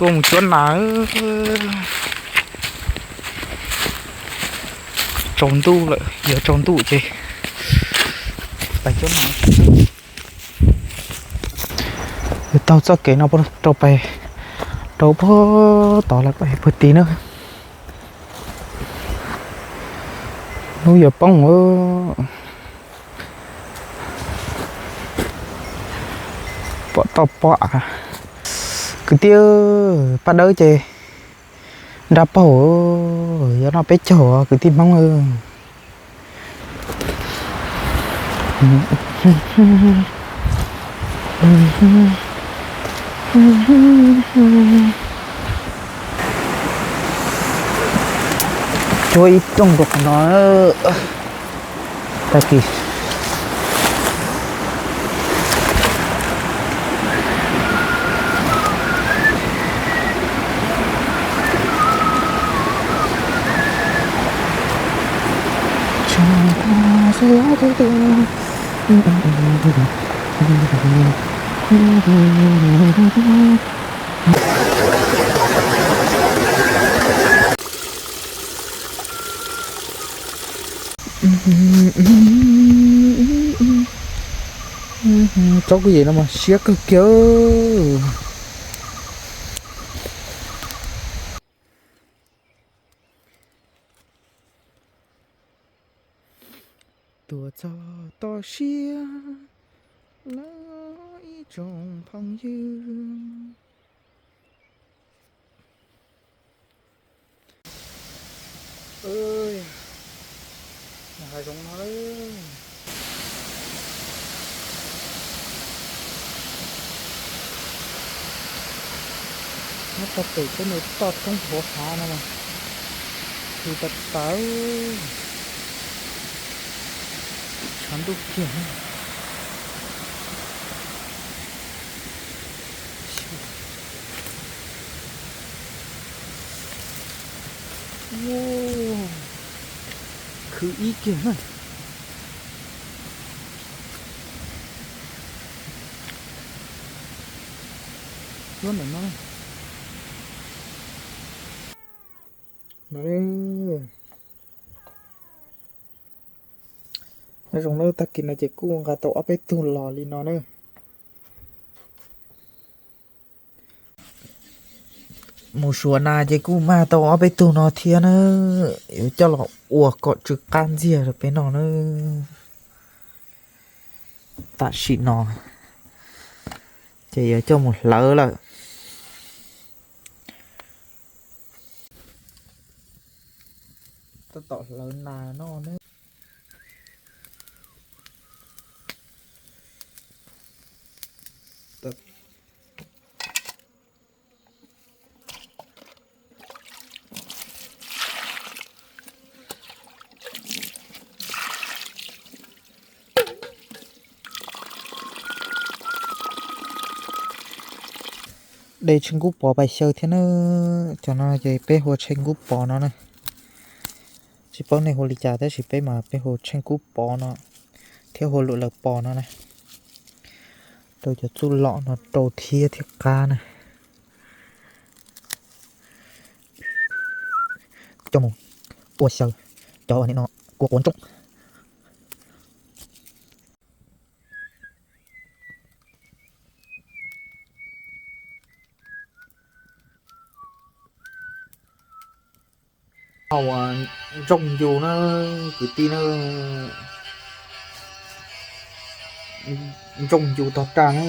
Tuaj mus cuab nas. Tsaus ntuj lawm, yuav tsaus ntuj ces pais cuab nas. Taug txoj kev no rau pais rau puag tod lawm pais puag tid na. Hnub yuav poob. Pom toj pom av. Kwv tij, paj dawb ces nra paug, yuav noj peb caug kwv tij Hmoob. Cuab ib rooj rau qhov no. Tag kis. Tsob kuj yem no mas siab kawg kiag. Tuaj txog toj siab lawm ib tsoom phooj ywg. Hav zoov no, nyob tog pem tej me toj roob hauv hav no mas, khwv tas tas, tshav ntuj kiag. Khwv ib kiag na. Cuab ntawm no. Nyob zoo na, tag kis no ces kuj nqa tau ob peb tug los li no na. Mus suav nas ces kuj mag tau ob peb tug no thiab na, yuav coj los ua kom tsw qab ntxiag rau peb noj na. Tam sim no ces yuav coj mus hlawv lawm. Tab tom hlawv nas noj na. De tsheej kub pov pais xyaw thiab na. Cov no ces peb hu tsheej kub pov no na. Tsis paub nej hu li cas tab sis peb mas peb hu tsheej kub pov no thiab hu luam laws pos no na. Rau cov txuj lom no rau thiab thiab qab na. Coj mus ua xyaw cov ua nim no kua quav ntsooj. Ua ntsooj ncu na, kwv tij na, ntsooj ncu tog raj na.